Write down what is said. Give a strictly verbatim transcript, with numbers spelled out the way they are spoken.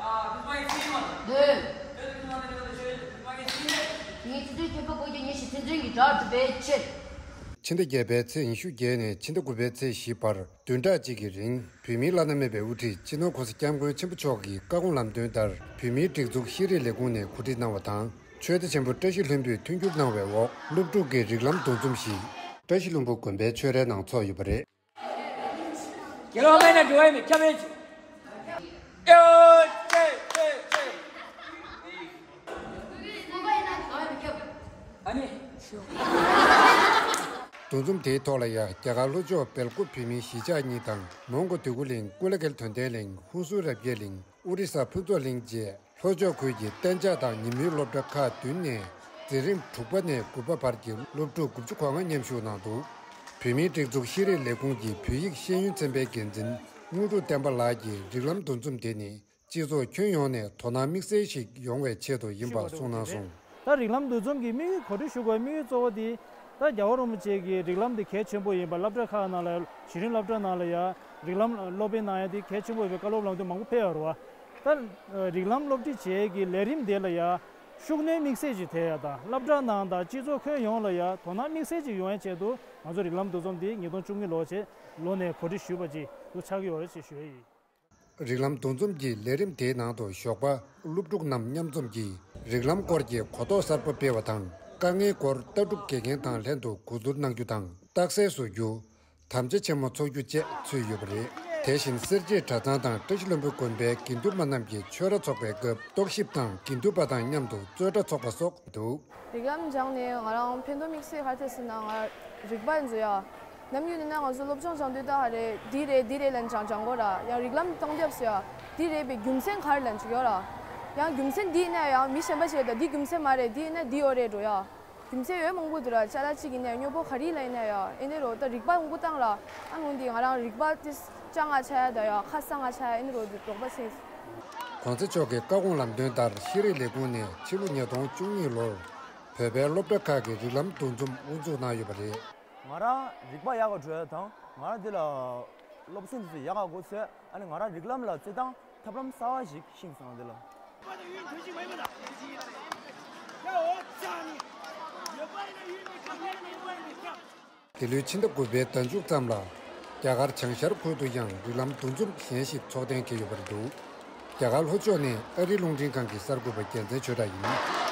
ལོས། ངས་ཚིག་དོན་ཁྱད་པར་བཀོད་རྒྱུ་ཉིན་ཞིག་ཚེ་བཙོན་གྱི་དགྲར་གྲུབ་པའི་ཕྱིར། ཕྱི་ཟླ་བརྒྱད་པའི་ཚེས་ཉི་ཤུ་བརྒྱད་ནས་ཕྱི་ཟླ་དགུ་པའི་ཚེས་བཞི་བར་བདུན་ཕྲག་གཅིག་གི་རིང་བོད་མིའི་བླ་ན་མེད་པའི་དབུ་ཁྲིད་སྤྱི་ནོར་༸གོང་ས་༸སྐྱབས་མགོན་ཆེན་པོ་མཆོག་གི་བཀའ་དགོངས་ལམ་སྟོན་ལྟར་བོད་མིའི་སྒྲིག་འཛུགས་ཤེས་རིག་ལས་ཁུངས་ནས་གོ་སྒྲིག་གནང་བ་དང་། ཆོས་སྡེ་ཆེན་པོ་བཀྲ་ཤིས་ལྷུན་པོས་མཐུན་འགྱུར་གནང་བའི་འོག་སློབ་ཕྲུག་གི་རིགས་ལམ་འདུ་འཛོམས་ཤིག་བཀྲ་ཤིས་ལྷུན་པོ་དགོན་པའི་ཆོས་རའི་ནང་ཚོགས་ཡོད་པ་རེད། དགེ་སློང་མེད་ན་འགྲོ་བའི་མི་ཁྱབ་ཡོད་ཅིག་ཨ་ནི། འདུ་འཛོམས་དེའི་ཐོག་ལ་ཡང་རྒྱ་གར་ལྷོ་ཕྱོགས་སྦེལ་ཀོབ་བོད་མིའི་གཞིས་ཆགས་གཉིས་དང་མོན་གྷོ་འདོད་རྒུ་གླིང་ཀུ་ལེ་གྷལ་དོན་ལྡན་གླིང་ཧུན་སུར་རབ་རྒྱས་གླིང་ཨོ་རི་ས་ཕུན་ཚོགས་གླིང་བཅས། ལྷོ་ཕྱོགས་ཁུལ་གྱི་གཏན་འཇགས་དང་ཉིན་མོའི་སློབ་གྲྭ་ཁག་བདུན་ནས་འཛིན་རིམ་དྲུག་པ་ནས་དགུ་པ་བར་གྱི་སློབ་ཕྲུག་དགུ་བཅུ་གོ་ལྔ་མཉམ་ཞུགས་གནང་འདུག་བོད་མིའི་སྒྲིག་འཛུགས་ཤེས་རིག་ལས་ཁུངས་ཀྱི་བོད་ཡིག་ཤེས་ཡོན་ཚན་པའི་འགན་འཛིན་དངོས་གྲུབ་བསྟན་པ་ལགས་ཀྱིས་རིགས་ལམ་འདུ་འཛོམས་དེ་ནི་སྤྱི་ཚོགས་ཁྱོན་ཡོངས་ནས་དོ་སྣང་དམིགས་བསལ་ཞིག་ཡོང་བའི་ཆེད་དུ་ཡིན་པ་གསུངས་གནང་སོང་། ད་རིགས་ལམ་འདུ་འཛོམས་ཀྱི་དམིགས་ཡུལ་གོ་སྒྲིག་ཞུ་དགོས་དམིགས་ཡུལ་གཙོ་བོ་དེ། ད་རྒྱལ་བ་རིན་པོ་ཆེ་གི་རིགས་ལམ་དེ་གལ་ཆེན་པོ་ཡིན་པ། སློབ་གྲྭ་ཁག་ནང་ལ་གཞི་རིམ་སློབ་གྲྭ་ནང་ལ་ཡ་རིགས་ལམ་སློབ་དཔོན་གནང་ཡ་དེ་གལ་ཆེན་པོ་ཡིན་པའི་བཀའ་སློབ་ལམ་སྟོན་མང་པོ་ཕེབས་ཡོད་རེད་བ། ད་རིགས་ལམ་སློབ་ཁྲིད་བྱེད་ཀྱི་ལས་རིམ་དེ་ལ་ཡ་ཤུགས་སྣོན་དམིགས་བསལ་ཅིག་ཐེབས་ཡ་དང་། སློབ་གྲྭ་ནང་དང་སྤྱི་ཚོགས་ཁྱོན་ཡོངས་ལ་ཡ་དོ་སྣང་དམིགས་བསལ་ཅིག་ཡོང་ཡ་ཆེད་དུ་ང་ཚོ་རིགས་ལམ་འདུ་འཛོམས་འདི་ཉིས་སྟོང་བཅུ་གཉིས་ལོ་ཆེད་ལོ་ནས་གོ་སྒྲིག་ཞུས་པ་ཅིག་ཏུ་ཆགས་ཀྱི་ཡོད་རེད་ཅེས་ཞུ་ཡ་ཡིན། རིགས་ལམ་འདུ་འཛོམས་ཀྱི་ལས་རིམ་དེའི་ནང་དུ་ཞོགས་པ་སློབ་ཕྲུག་རྣམས་མཉམ་འཛོམས་ཀྱིས་རིགས་ལམ་སྐོར་གྱི་གོ་རྟོགས་གསར་པ་སྤེལ་བ་དང་། དཀའ་ངལ་སྐོར་ལྟ་གྲུབ་དགེ་རྒན་དང་ལྷན་དུ་གོ་བསྡུར་གནང་རྒྱུ་དང་། རྟགས་གསལ་བཟོ་རྒྱུ། དམ་བཅའ་ཆེན་མོ་འཚོགས་རྒྱུ་བཅས་ཚུད་ཡོད་པ་རེད། དེ་བཞིན་སེར་བྱེས་གྲྭ་ཚང་དང་བཀྲ་ཤིས་ལྷུན་པོ་དགོན་པའི་དགེ་འདུན་པ་རྣམས་ཀྱིས་ཆོས་ར་འཚོགས་པའི་སྐབས་རྟོག་ཞིབ་དང་དགེ་འདུན་པ་དང་མཉམ་དུ་རྩོད་གྲྭ་འཚོགས་པ་སོགས་འདུག་རིགས་ལམ་སྦྱངས་ནས་ང་རང་ཕན་ཐོགས་དམིགས་བསལ་ག་རེ་ཐེབས་ཟེར་ན། ང་རིག་པ་ཡིན་ཚོ་ཡ། ནམ་རྒྱུན་ནས་ན་ང་ཚོ་སློབ་སྦྱོང་སྦྱང་དུས་ད་ཧ་རེ་འདི་རེད་འདི་རེད་ལབ་ནས་སྦྱང་སྦྱང་དགོས་ར། ཡང་རིགས་ལམ་གཏོང་རྒྱབ་ཟེར་ཡ། འདི་རེད་པའི་རྒྱུ་མཚན་ག་རེ་ལབ་ནས་ཅིག་ཡོད་ར། ཡང་རྒྱུ་མཚན་འདི་ཡིན་ན་ཡང་མི་གཞན་པ་ཞིག་ད་འདི་རྒྱུ་མཚན་མ་རེད། འདི་ཡིན་ན་འདི་ཡོད་རེད་འགྲོ་ཡ། རྒྱུ་མཚན་ཡོད་མང་པོ་འདུག་ར། ཅ་ལག་གཅིག་ཡིན་ན་ཡང་སྨྱོ་པོ་ག་རེ་ལ་ཡིན་ན་ཡང་ཨེ་ནས་རོ། ད་རིག་པ་ཡོང་གི་བཏང་ར། ཨ་ནི་འོན་ཏེ་ང་རང་རིག་པ་དེ་སྤྱང་ང་ཆ་ཡ་ད་ཡ་ཁ་གསང་ང་ཆ་ཡ་ཨེ་ནས་རོ་འདི་དོགས་པ་ཟེར། གོང་ས་མཆོག་གི་བཀའ་དགོངས་ལམ་སྟོན་ལྟར་ཤེས་རིག་ལས་ཁུངས་ནས་ཕྱི་ལོ་ཉིས་སྟོང་བཅུ་གཉིས་ལོར་བོད་པའི་སློབ་གྲྭ་ཁག་གི་རིགས་ལམ་འདུ་འཛོམས་དབུ་འཛུགས་གནང་ཡོད་པ་རེད། ང་རང་རིག་པ་ཡག་ག་འགྲོ་ཡ་དང་། ང་རང་འདི་ལ་སློབ་ཚན་འདི་ཚོ་ཡག་ག་འགོ་ཚུགས། ཨ་ནི་ང་རང་རིགས་ལམ་ལ་བརྩི་སྟངས་ཐབས་ལམ་གསར་བ་ཞིག་ཤེས་སོང་འདི་ལ། དེ་ལོའི་ཕྱི་ཟླ་དགུ་པའི་ཟླ་མཇུག་ཙམ་ལ་རྒྱ་གར་བྱང་ཤར་ཁུལ་དུ་ཡང་རིགས་ལམ་འདུ་འཛོམས་གཞན་ཞིག་འཚོགས་གཏན་འཁེལ་ཡོད་པ་རེད་འདུག་རྒྱ་གར་ལྷོ་ཕྱོགས་ནས་ཨ་རིའི་རླུང་འཕྲིན་ཁང་གི་གསར་འགོད་པ་རྒྱལ་མཚན་ཆོས་གྲགས་ཡིན།